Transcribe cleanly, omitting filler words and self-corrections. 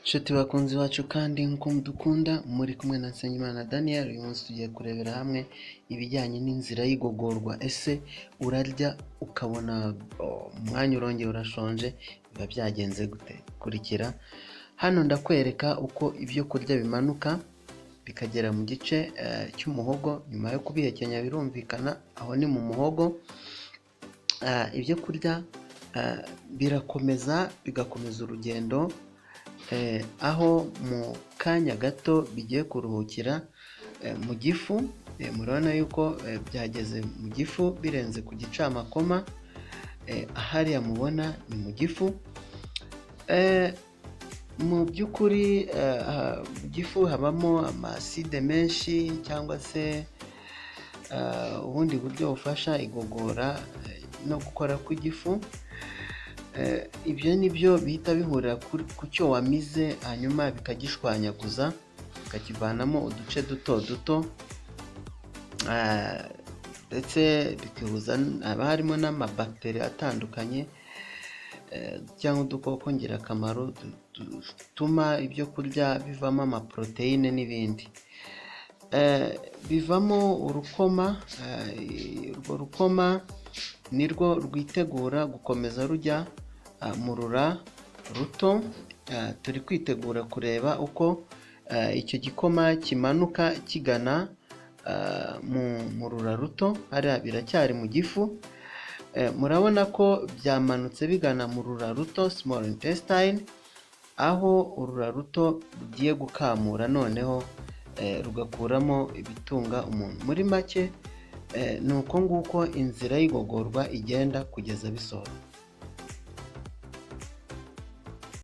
Nshuti bakunzi bacu kandi nk'uko mudukunda, muri kumwe na Nsengimana Daniel. Uyu munsi tugiye kurebera hamwe ibijyanye n'inzira y'igogorwa. Ese urarya ukabona umwanya urongera urashonje, biba byagenze gute? Kurikira hano, ndakwereka uko ibyo kurya bimanuka bikagera mu gice cy'umuhogo nyuma yo kubihekenya. Birumvikana, aho ni mu muhogo. Ibyo kurya birakomeza bigakomeza urugendo, aho mu kanya gato bigiye kuruhukira mu gifu. Murabona yuko byageze mu gifu, birenze ku gicamakoma. Hariya mubona ni mu gifu. Mu by'ukuri mu gifu habamo amaside menshi cyangwa se ubundi buryo bufasha igogora no gukora kw'igifu. Ibyo ni byo bihita bihurira ku cyo wamize, hanyuma bikagishwanyaguza, bikakivanamo uduce duto duto, ndetse bikihuza, haba harimo n'amabagiteri atandukanye cyangwa udukoko ngirakamaro dutuma ibyo kurya bivamo amaporoteyine n'ibindi. Bivamo urukoma. Urwo rukoma nirwo rwitegura gukomeza rujya mu rura ruto. Turi kwitegura kureba uko icyo gikoma kimanuka kigana mu rura ruto. Hariya biracyari mu gifu. Murabona ko byamanutse bigana mu rura ruto, small intestine, aho urura ruto rugiye gukamura noneho rugakuramo ibitunga umuntu. Muri make ni uko nguko inzira y'igogorwa igenda kugeza bisohotse.